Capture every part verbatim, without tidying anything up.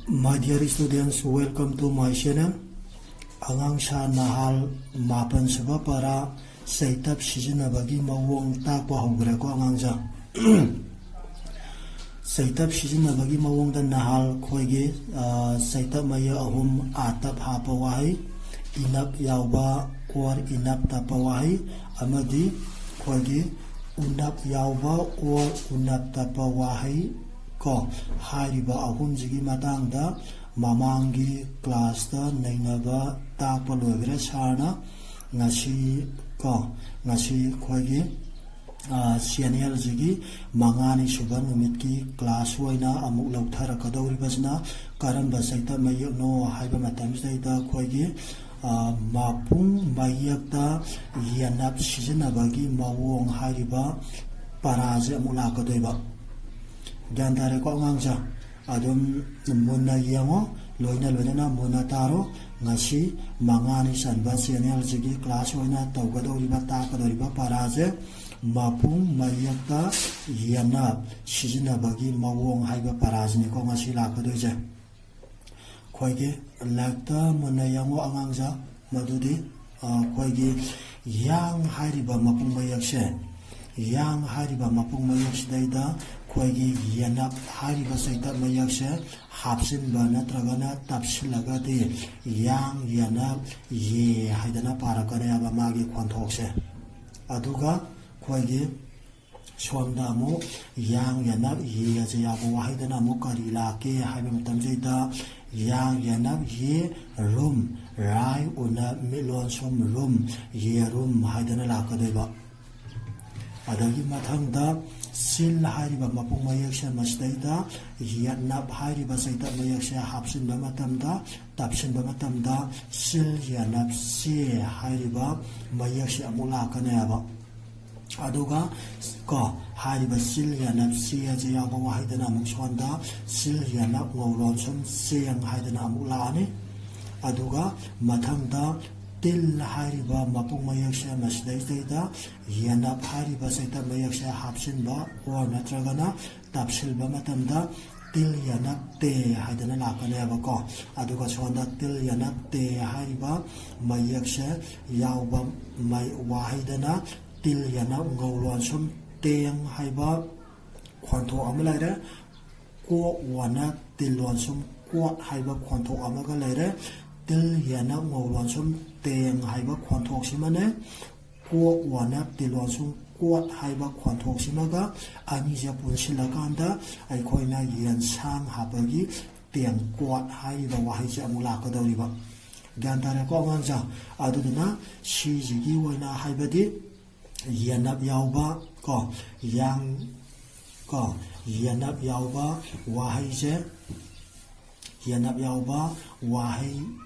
My dear students, welcome to my channel. ꯑꯉꯥꯡ ꯁꯥ ꯅꯍꯥꯜ ꯃꯥꯄꯟ ꯁꯨꯕ ꯄꯔꯥ ꯆꯩꯇꯞ ꯁꯤꯖꯤꯟꯅꯕꯒꯤ ꯃꯑꯣꯡ ꯇꯥꯛꯄ ꯍꯧꯈ꯭ꯔꯦꯀꯣ ꯑꯉꯥꯡꯁꯥ꯫ ꯆꯩꯇꯞ ꯁꯤꯖꯤꯟꯅꯕꯒꯤ ꯃꯑꯣꯡꯗ ꯅꯍꯥꯜ ꯑꯩꯈꯣꯏꯒꯤ, ꯑ, ꯆꯩꯇꯞ ꯃꯌꯦꯛ ꯑꯍꯨꯝ ꯑꯥꯇꯞ ꯍꯥꯞꯄ ꯋꯥꯍꯩ, ꯏꯅꯞ ꯌꯥꯎꯕ ꯑꯣꯔ ꯏꯅꯞ ꯇꯞꯄ ꯋꯥꯍꯩ ꯑꯃꯗꯤ ꯑꯩꯈꯣꯏꯒꯤ ꯎꯅꯞ ꯌꯥꯎꯕ ꯑꯣꯔ ꯎꯅꯞ ꯇꯞꯄ ꯋꯥꯍꯩ ꯀꯣ, ꯍꯥꯏꯔꯤꯕ ꯑꯍꯨꯝꯁꯤꯒꯤ ꯃꯇꯥꯡꯗ ꯃꯃꯥꯡꯒꯤ ꯀ꯭ꯂꯥꯁꯇ ꯅꯩꯅꯕ ꯇꯥꯛꯄ ꯂꯣꯏꯈ꯭ꯔꯦ ꯁꯥꯔꯅ꯫ ꯉꯁꯤ ꯀꯣ, ꯉꯁꯤ ꯑꯩꯈꯣꯏꯒꯤ, ꯑ, ꯆꯦꯅꯦꯜꯁꯤꯒꯤ ꯃꯉꯥꯅꯤ ꯁꯨꯕ ꯅꯨꯃꯤꯠꯀꯤ ꯀ꯭ꯂꯥꯁ ꯑꯣꯏꯅ ꯑꯃꯨꯛ ꯂꯧꯊꯔꯛꯀꯗꯧꯔꯤꯕꯁꯤꯅ ꯀꯔꯝꯕ ꯆꯩꯇꯞ ꯃꯌꯦꯛꯅꯣ ꯍꯥꯏꯕ ꯃꯇꯝꯁꯤꯗꯩꯗ ꯑꯩꯈꯣꯏꯒꯤ, ꯑ, ꯃꯄꯨꯡ ꯃꯌꯦꯛꯇ ꯌꯦꯟꯅꯞ ꯁꯤꯖꯤꯟꯅꯕꯒꯤ ꯃꯑꯣꯡ ꯍꯥꯏꯔꯤꯕ ꯄꯔꯥꯁꯦ ꯑꯃꯨꯛ ꯂꯥꯛꯀꯗꯣꯏꯕ꯫ ꯒ꯭ꯌꯥꯟ ꯇꯥꯔꯦꯀꯣ ꯑꯉꯥꯡꯁꯦ? ꯑꯗꯨꯝ ꯃꯨꯟꯅ ꯌꯦꯡꯉꯣ, ꯂꯣꯏꯅ ꯂꯣꯏꯅꯅ ꯃꯨꯟꯅ ꯇꯥꯔꯣ꯫ ꯉꯁꯤ ꯃꯉꯥꯅꯤ ꯆꯟꯕ ꯆꯦꯅꯦꯜꯁꯤꯒꯤ ꯀ꯭ꯂꯥꯁ ꯑꯣꯏꯅ ꯇꯧꯒꯗꯧꯔꯤꯕ, ꯇꯥꯛꯀꯗꯧꯔꯤꯕ ꯄꯔꯥꯁꯦ ꯃꯄꯨꯡ ꯃꯌꯦꯛꯇ ꯌꯦꯟꯅꯞ ꯁꯤꯖꯤꯟꯅꯕꯒꯤ ꯃꯑꯣꯡ ꯍꯥꯏꯕ ꯄꯔꯥꯁꯤꯅꯤꯀꯣ ꯉꯁꯤ ꯂꯥꯛꯀꯗꯣꯏꯁꯦ꯫ ꯑꯩꯈꯣꯏꯒꯤ ꯂꯥꯏꯔꯤꯛꯇ ꯃꯨꯟꯅ ꯌꯦꯡꯉꯣ ꯑꯉꯥꯡꯁꯥ, ꯃꯗꯨꯗꯤ, ꯑ, ꯑꯩꯈꯣꯏꯒꯤ ꯌꯥꯡ ꯍꯥꯏꯔꯤꯕ ꯃꯄꯨꯡ ꯃꯌꯦꯛꯁꯦ, ꯌꯥꯡ ꯍꯥꯏꯔꯤꯕ ꯃꯄꯨꯡ ꯃꯌꯦꯛꯁꯤꯗꯩꯗ ꯑꯩꯈꯣꯏꯒꯤ ꯌꯦꯟꯅꯞ ꯍꯥꯏꯔꯤꯕ ꯆꯩꯇꯞ ꯃꯌꯦꯛꯁꯦ ꯍꯥꯞꯆꯤꯟꯕ ꯅꯠꯇ꯭ꯔꯒꯅ ꯇꯞꯁꯤꯜꯂꯒꯗꯤ ꯌꯥꯡ, ꯌꯦꯟꯅꯞ, ꯌꯦ ꯍꯥꯏꯗꯅ ꯄꯥꯔꯛꯀꯅꯦꯕ ꯃꯥꯒꯤ ꯈꯣꯟꯊꯣꯛꯁꯦ꯫ ꯑꯗꯨꯒ ꯑꯩꯈꯣꯏꯒꯤ ꯁꯣꯝꯗ ꯑꯃꯨꯛ ꯌꯥꯡ ꯌꯦꯟꯅꯞ ꯌꯦ ꯑꯁꯦ ꯌꯥꯎꯕ ꯋꯥꯍꯩꯗꯅ ꯑꯃꯨꯛ ꯀꯔꯤ ꯂꯥꯛꯀꯦ ꯍꯥꯏꯕ ꯃꯇꯝꯁꯤꯗ, ꯌꯥꯡ ꯌꯦꯟꯅꯞ ꯌꯦ ꯔꯨꯝ, ꯔꯥꯏ ꯎꯅꯞ ꯃꯤꯠꯂꯣꯟ ꯁꯨꯝ ꯔꯨꯝ, ꯌꯦꯔꯨꯝ ꯍꯥꯏꯗꯅ ꯂꯥꯛꯀꯗꯣꯏꯕ꯫ ꯑꯗꯒꯤ ꯃꯊꯪꯗ ꯁꯤꯜ ꯍꯥꯏꯔꯤꯕ ꯃꯄꯨꯡ ꯃꯌꯦꯛꯁꯦ, ꯃꯁꯤꯗꯩꯗ ꯌꯦꯠꯅꯞ ꯍꯥꯏꯔꯤꯕ ꯆꯩꯇꯞ ꯃꯌꯦꯛꯁꯦ ꯍꯥꯞꯆꯤꯟꯕ ꯃꯇꯝꯗ, ꯇꯞꯁꯤꯟꯕ ꯃꯇꯝꯗ ꯁꯤꯜ ꯌꯦꯠꯅꯞ ꯁꯦ ꯍꯥꯏꯔꯤꯕ ꯃꯌꯦꯛꯁꯦ ꯑꯃꯨꯛ ꯂꯥꯛꯀꯅꯦꯕ꯫ ꯑꯗꯨꯒ ꯀꯣ, ꯍꯥꯏꯔꯤꯕ ꯁꯤꯜ ꯌꯦꯟꯅꯞ ꯁꯦ ꯑꯁꯤ ꯌꯥꯎꯕ ꯋꯥꯍꯩꯗꯅ ꯑꯃꯨꯛ ꯁꯣꯝꯗ ꯁꯤꯜ ꯌꯦꯟꯅꯞ ꯉꯧꯔꯣꯟ ꯁꯨꯝ ꯆꯦꯡ ꯍꯥꯏꯗꯅ ꯑꯃꯨꯛ ꯂꯥꯛꯑꯅꯤ꯫ ꯑꯗꯨꯒ ꯃꯊꯪꯗ ꯇꯤꯜ ꯍꯥꯏꯔꯤꯕ ꯃꯄꯨꯡ ꯃꯌꯦꯛꯁꯦ ꯃꯁꯤꯗꯩꯁꯤꯗꯩꯗ ꯌꯦꯟꯅꯞ ꯍꯥꯏꯔꯤꯕ ꯆꯩꯇꯞ ꯃꯌꯦꯛꯁꯦ ꯍꯥꯞꯆꯤꯟꯕ ꯑꯣꯔ ꯅꯠꯇ꯭ꯔꯒꯅ ꯇꯞꯁꯤꯟꯕ ꯃꯇꯝꯗ ꯇꯤꯜ ꯌꯦꯅꯞ ꯇꯦ ꯍꯥꯏꯗꯅ ꯂꯥꯛꯀꯅꯦꯕꯀꯣ꯫ ꯑꯗꯨꯒ ꯁꯣꯝꯗ ꯇꯤꯜ ꯌꯦꯅꯞ ꯇꯦ ꯍꯥꯏꯔꯤꯕ ꯃꯌꯦꯛꯁꯦ ꯌꯥꯎꯕ ꯃꯩ-, ꯋꯥꯍꯩꯗꯅ ꯇꯤꯜ ꯌꯦꯅꯞ ꯉꯧ ꯂꯣꯟꯁꯨꯝ ꯇꯦꯡ ꯍꯥꯏꯕ ꯈꯣꯟꯊꯣꯛ ꯑꯃ ꯂꯩꯔꯦ꯫ ꯀꯣꯛ ꯋꯥꯅ ꯇꯤꯜ ꯂꯣꯟꯁꯨꯝ ꯀꯣꯠ ꯍꯥꯏꯕ ꯈꯣꯟꯊꯣꯛ ꯑꯃꯒ ꯂꯩꯔꯦ꯫ ꯇꯤꯜ ꯌꯦꯅꯞ ꯉꯧ ꯂꯣꯟꯁꯨꯝ ꯇꯦꯡ ꯍꯥꯏꯕ ꯈꯣꯟꯊꯣꯛꯁꯤꯃꯅꯦ꯫ ꯀꯣꯛ ꯋꯥꯅ ꯇꯤꯜ ꯂꯣꯟꯁꯨꯝ ꯀꯣꯠ ꯍꯥꯏꯕ ꯈꯣꯟꯊꯣꯛꯁꯤꯃꯒ ꯑꯅꯤꯁꯦ ꯄꯨꯟꯁꯤꯜꯂꯀꯥꯟꯗ ꯑꯩꯈꯣꯏꯅ ꯌꯦꯟꯁꯥꯡ ꯍꯥꯞꯄꯒꯤ ꯇꯦꯡꯀꯣꯠ ꯍꯥꯏꯔꯤꯕ ꯋꯥꯍꯩꯁꯦ ꯑꯃꯨꯛ ꯂꯥꯛꯀꯗꯧꯔꯤꯕ꯫ ꯒ꯭ꯌꯥꯟ ꯇꯥꯔꯦꯀꯣ ꯑꯉꯥꯡꯁꯦ? ꯑꯗꯨꯗꯨꯅ ꯁꯤꯁꯤꯒꯤ ꯑꯣꯏꯅ ꯍꯥꯏꯕꯗꯤ ꯌꯦꯅꯞ ꯌꯥꯎꯕ ꯀꯣ, ꯌꯥꯡ ꯀꯣ, ꯌꯦꯅꯞ ꯌꯥꯎꯕ ꯋꯥꯍꯩꯁꯦ, ꯌꯦꯅꯞ ꯌꯥꯎꯕ ꯋꯥꯍꯩ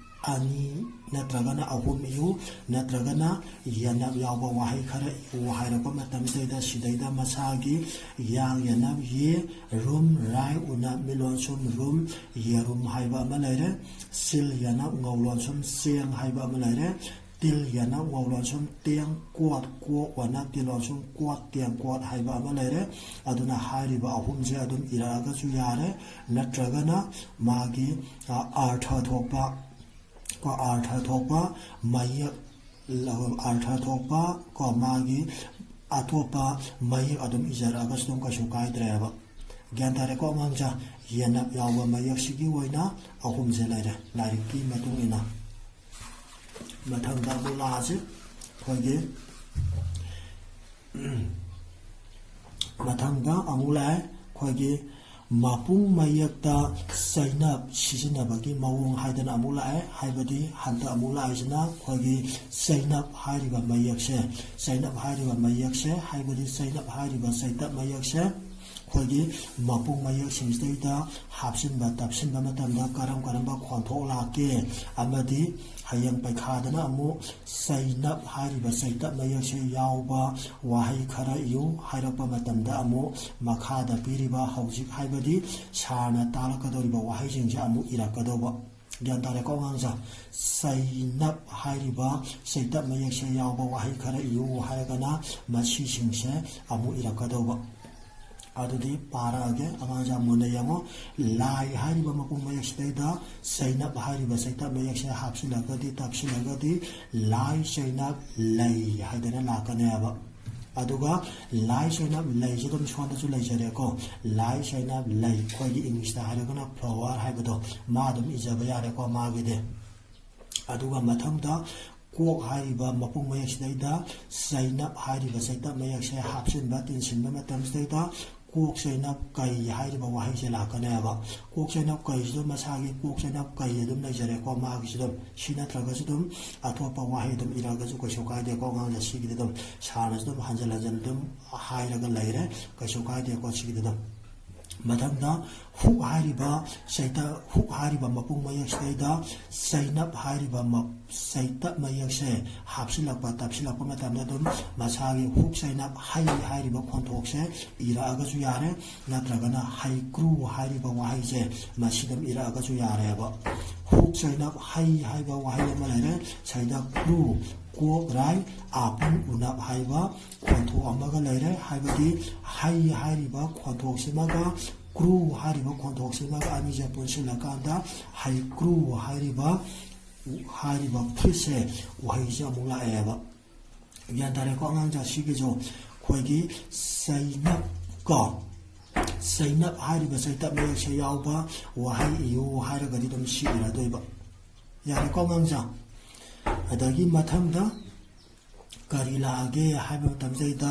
ꯑꯅꯤ ꯅꯠꯇ꯭ꯔꯒꯅ ꯑꯍꯨꯝ ꯏꯌꯨ, ꯅꯠꯇ꯭ꯔꯒꯅ ꯌꯦꯅꯞ ꯌꯥꯎꯕ ꯋꯥꯍꯩ ꯈꯔ ꯏꯌꯨ ꯍꯥꯏꯔꯛꯄ ꯃꯇꯝꯁꯤꯗꯩꯗ ꯁꯤꯗꯩꯗ ꯃꯁꯥꯒꯤ ꯌꯥꯡ ꯌꯦꯅꯞ ꯌꯦ, ꯔꯨꯝ, ꯔꯥꯏ ꯎꯅꯞ ꯃꯤꯂꯣꯟꯁꯨꯝ ꯔꯨꯝ, ꯌꯦꯔꯨꯝ ꯍꯥꯏꯕ ꯑꯃ ꯂꯩꯔꯦ꯫ ꯁꯤꯜ ꯌꯦꯅꯞ ꯉꯧ ꯂꯣꯟꯁꯨꯝ ꯆꯦꯡ ꯍꯥꯏꯕ ꯑꯃ ꯂꯩꯔꯦ꯫ ꯇꯤꯜ ꯌꯦꯅꯞ ꯉꯧ ꯂꯣꯟꯁꯨꯝ ꯇꯦꯡ, ꯀꯣꯠ ꯀꯣꯛ ꯋꯥꯅ ꯇꯤꯜ ꯂꯣꯟꯁꯨꯝ ꯀꯣꯠ ꯇꯦꯡꯀꯣꯠ ꯍꯥꯏꯕ ꯑꯃ ꯂꯩꯔꯦ꯫ ꯑꯗꯨꯅ ꯍꯥꯏꯔꯤꯕ ꯑꯍꯨꯝꯁꯦ ꯑꯗꯨꯝ ꯏꯔꯛꯑꯒꯁꯨ ꯌꯥꯔꯦ, ꯅꯠꯇ꯭ꯔꯒꯅ ꯃꯥꯒꯤ, ꯑ, ꯑꯥꯔꯊ ꯊꯣꯛꯄ, ꯀꯣ, ꯑꯥꯔꯊ ꯊꯣꯛꯄ ꯃꯌꯦꯛ, ꯑꯥꯔꯊ ꯊꯣꯛꯄ ꯀꯣ, ꯃꯥꯒꯤ ꯑꯇꯣꯞꯄ ꯃꯌꯦꯛ ꯑꯗꯨꯝ ꯏꯖꯔꯛꯑꯒꯁꯨ ꯑꯗꯨꯝ ꯀꯩꯁꯨ ꯀꯥꯏꯗ꯭ꯔꯦꯕ꯫ ꯒ꯭ꯌꯥꯟ ꯇꯥꯔꯦꯀꯣ ꯑꯉꯥꯡꯁꯦ? ꯌꯦꯅꯞ ꯌꯥꯎꯕ ꯃꯌꯦꯛꯁꯤꯒꯤ ꯑꯣꯏꯅ ꯑꯍꯨꯝꯁꯦ ꯂꯩꯔꯦ ꯂꯥꯏꯔꯤꯛꯀꯤ ꯃꯇꯨꯡ ꯏꯟꯅ꯫ ꯃꯊꯪꯗ ꯑꯃꯨꯛ ꯂꯥꯛꯑꯁꯤ ꯑꯩꯈꯣꯏꯒꯤ꯫ ꯃꯊꯪꯗ ꯑꯃꯨꯛ ꯂꯥꯛꯑꯦ ꯑꯩꯈꯣꯏꯒꯤ ꯃꯄꯨꯡ ꯃꯌꯦꯛꯇ ꯆꯩꯅꯞ ꯁꯤꯖꯤꯟꯅꯕꯒꯤ ꯃꯑꯣꯡ ꯍꯥꯏꯗꯅ ꯑꯃꯨꯛ ꯂꯥꯛꯑꯦ꯫ ꯍꯥꯏꯕꯗꯤ ꯍꯟꯗꯛ ꯑꯃꯨꯛ ꯂꯥꯛꯏꯁꯤꯅ ꯑꯩꯈꯣꯏꯒꯤ ꯆꯩꯅꯞ ꯍꯥꯏꯔꯤꯕ ꯃꯌꯦꯛꯁꯦ, ꯆꯩꯅꯞ ꯍꯥꯏꯔꯤꯕ ꯃꯌꯦꯛꯁꯦ, ꯍꯥꯏꯕꯗꯤ ꯆꯩꯅꯞ ꯍꯥꯏꯔꯤꯕ ꯆꯩꯇꯞ ꯃꯌꯦꯛꯁꯦ ꯑꯩꯈꯣꯏꯒꯤ ꯃꯄꯨꯡ ꯃꯌꯦꯛꯁꯤꯡꯁꯤꯗꯩꯗ ꯍꯥꯞꯆꯤꯟꯕ, ꯇꯞꯁꯤꯟꯕ ꯃꯇꯝꯗ ꯀꯔꯝ ꯀꯔꯝꯕ ꯈꯣꯟꯊꯣꯛ ꯂꯥꯛꯀꯦ, ꯑꯃꯗꯤ ꯍꯌꯦꯡ ꯄꯩꯈꯥꯗꯅ ꯑꯃꯨꯛ ꯆꯩꯅꯞ ꯍꯥꯏꯔꯤꯕ ꯆꯩꯇꯞ ꯃꯌꯦꯛꯁꯦ ꯌꯥꯎꯕ ꯋꯥꯍꯩ ꯈꯔ ꯏꯌꯨ ꯍꯥꯏꯔꯛꯄ ꯃꯇꯝꯗ ꯑꯃꯨꯛ ꯃꯈꯥꯗ ꯄꯤꯔꯤꯕ ꯍꯧꯖꯤꯛ ꯍꯥꯏꯕꯗꯤ ꯁꯥꯔꯅ ꯇꯥꯛꯂꯛꯀꯗꯧꯔꯤꯕ ꯋꯥꯍꯩꯁꯤꯡꯁꯦ ꯑꯃꯨꯛ ꯏꯔꯛꯀꯗꯧꯕ꯫ ꯒ꯭ꯌꯥꯟ ꯇꯥꯔꯦꯀꯣ ꯑꯉꯥꯡꯁꯦ? ꯆꯩꯅꯞ ꯍꯥꯏꯔꯤꯕ ꯆꯩꯇꯞ ꯃꯌꯦꯛꯁꯦ ꯌꯥꯎꯕ ꯋꯥꯍꯩ ꯈꯔ ꯏꯌꯨ ꯍꯥꯏꯔꯒꯅ ꯃꯁꯤꯁꯤꯡꯁꯦ ꯑꯃꯨꯛ ꯏꯔꯛꯀꯗꯧꯕ꯫ ꯑꯗꯨꯗꯤ ꯄꯥꯔꯛꯑꯒꯦ, ꯑꯉꯥꯡꯁꯦ ꯌꯥꯝ ꯃꯨꯟꯅ ꯌꯦꯡꯉꯣ꯫ ꯂꯥꯏ ꯍꯥꯏꯔꯤꯕ ꯃꯄꯨꯡ ꯃꯌꯦꯛꯁꯤꯗꯩꯗ ꯆꯩꯅꯞ ꯍꯥꯏꯔꯤꯕ ꯆꯩꯇꯞ ꯃꯌꯦꯛꯁꯦ ꯍꯥꯞꯆꯤꯜꯂꯒꯗꯤ, ꯇꯞꯁꯤꯜꯂꯒꯗꯤ, ꯂꯥꯏ ꯆꯩꯅꯞ ꯂꯩ ꯍꯥꯏꯗꯅ ꯂꯥꯛꯀꯅꯦꯕ꯫ ꯑꯗꯨꯒ ꯂꯥꯏ ꯆꯩꯅꯞ ꯂꯩꯁꯦ ꯑꯗꯨꯝ ꯁꯣꯝꯗꯁꯨ ꯂꯩꯖꯔꯦꯀꯣ꯫ ꯂꯥꯏ ꯆꯩꯅꯞ ꯂꯩ, ꯑꯩꯈꯣꯏꯒꯤ ꯏꯪꯂꯤꯁꯇ ꯍꯥꯏꯔꯒꯅ flower ꯍꯥꯏꯕꯗꯣ, ꯃꯥ ꯑꯗꯨꯝ ꯏꯖꯕ ꯌꯥꯔꯦꯀꯣ ꯃꯥꯒꯤꯗꯤ꯫ ꯑꯗꯨꯒ ꯃꯊꯪꯗ ꯀꯣꯛ ꯍꯥꯏꯔꯤꯕ ꯃꯄꯨꯡ ꯃꯌꯦꯛꯁꯤꯗꯩꯗ ꯆꯩꯅꯞ ꯍꯥꯏꯔꯤꯕ ꯆꯩꯇꯞ ꯃꯌꯦꯛꯁꯦ ꯍꯥꯞꯆꯤꯟꯕ, ꯇꯤꯟꯁꯤꯟꯕ ꯃꯇꯝꯁꯤꯗꯩꯗ ꯀꯣꯛ ꯆꯩꯅꯞ ꯀꯩ ꯍꯥꯏꯔꯤꯕ ꯋꯥꯍꯩꯁꯦ ꯂꯥꯛꯀꯅꯦꯕ꯫ ꯀꯣꯛ ꯆꯩꯅꯞ ꯀꯩꯁꯤꯗ ꯃꯁꯥꯒꯤ ꯀꯣꯛ ꯆꯩꯅꯞ ꯀꯩ ꯑꯗꯨꯝ ꯂꯩꯖꯔꯦꯀꯣ꯫ ꯃꯥꯒꯤꯁꯨ ꯑꯗꯨꯝ ꯁꯤ ꯅꯠꯇ꯭ꯔꯒꯁꯨ ꯑꯗꯨꯝ ꯑꯇꯣꯞꯄ ꯋꯥꯍꯩ ꯑꯗꯨꯝ ꯏꯔꯛꯑꯒꯁꯨ ꯀꯩꯁꯨ ꯀꯥꯏꯗꯦꯀꯣ꯫ ꯑꯉꯥꯡꯁꯦ ꯁꯤꯒꯤꯗꯤ ꯑꯗꯨꯝ ꯁꯥꯔꯅꯁꯨ ꯑꯗꯨꯝ ꯍꯟꯖꯤꯟ ꯍꯟꯖꯤꯟ ꯑꯗꯨꯝ ꯍꯥꯏꯔꯒ ꯂꯩꯔꯦ, ꯀꯩꯁꯨ ꯀꯥꯏꯗꯦꯀꯣ ꯁꯤꯒꯤꯗꯤ ꯑꯗꯨꯝ꯫ ꯃꯊꯪꯗ ꯍꯨꯛ ꯍꯥꯏꯔꯤꯕ ꯆꯩꯇ-, ꯍꯨꯛ ꯍꯥꯏꯔꯤꯕ ꯃꯄꯨꯡ ꯃꯌꯦꯛꯁꯤꯗꯩꯗ ꯆꯩꯅꯞ ꯍꯥꯏꯔꯤꯕ ꯃ-, ꯆꯩꯇꯞ ꯃꯌꯦꯛꯁꯦ ꯍꯥꯞꯆꯤꯜꯂꯛꯄ, ꯇꯞꯁꯤꯜꯂꯛꯄ ꯃꯇꯝꯗ ꯑꯗꯨꯝ ꯃꯁꯥꯒꯤ ꯍꯨꯛ ꯆꯩꯅꯞ ꯍꯩ ꯍꯥꯏꯔꯤꯕ ꯈꯣꯟꯊꯣꯛꯁꯦ ꯏꯔꯛꯑꯒꯁꯨ ꯌꯥꯔꯦ, ꯅꯠꯇ꯭ꯔꯒꯅ ꯍꯩꯀ꯭ꯔꯨ ꯍꯥꯏꯔꯤꯕ ꯋꯥꯍꯩꯁꯦ ꯃꯁꯤ ꯑꯗꯨꯝ ꯏꯔꯛꯑꯒꯁꯨ ꯌꯥꯔꯦꯕ꯫ ꯍꯨꯛ ꯆꯩꯅꯞ ꯍꯩ ꯍꯥꯏꯕ ꯋꯥꯍꯩ ꯑꯃ ꯂꯩꯔꯦ, ꯁꯩꯗ ꯀ꯭ꯔꯨ, ꯀꯣꯛ ꯔꯥꯏ, ꯑꯥꯄꯨꯟ ꯎꯅꯞ ꯍꯥꯏꯕ ꯈꯣꯟꯊꯣꯛ ꯑꯃꯒ ꯂꯩꯔꯦ꯫ ꯍꯥꯏꯕꯗꯤ ꯍꯩ ꯍꯥꯏꯔꯤꯕ ꯈꯣꯟꯊꯣꯛꯁꯤꯃꯒ ꯀ꯭ꯔꯨ ꯍꯥꯏꯔꯤꯕ ꯈꯣꯟꯊꯣꯛꯁꯤꯃꯒ ꯑꯅꯤꯁꯦ ꯄꯨꯟꯁꯤꯜꯂꯀꯥꯟꯗ ꯍꯩꯀ꯭ꯔꯨ ꯍꯥꯏꯔꯤꯕ, ꯍꯥꯏꯔꯤꯕ ꯐꯨꯔꯤꯠꯁꯦ, ꯎꯍꯩꯁꯦ ꯑꯃꯨꯛ ꯂꯥꯛꯑꯦꯕ꯫ ꯒ꯭ꯌꯥꯟ ꯇꯥꯔꯦꯀꯣ ꯑꯉꯥꯡꯁꯦ? ꯁꯤꯒꯤꯁꯨ ꯑꯩꯈꯣꯏꯒꯤ ꯆꯩꯅꯞ ꯀꯣ, ꯆꯩꯅꯞ ꯍꯥꯏꯔꯤꯕ ꯆꯩꯇꯞ ꯃꯌꯦꯛꯁꯦ ꯌꯥꯎꯕ ꯋꯥꯍꯩ ꯏꯌꯨ ꯍꯥꯏꯔꯒꯗꯤ ꯑꯗꯨꯝ ꯁꯤ ꯏꯔꯗꯣꯏꯕ꯫ ꯌꯥꯔꯦꯀꯣ ꯑꯉꯥꯡꯁꯦ? ꯑꯗꯒꯤ ꯃꯊꯪꯗ ꯀꯔꯤ ꯂꯥꯛꯑꯒꯦ ꯍꯥꯏꯕ ꯃꯇꯝꯁꯤꯗꯩꯗ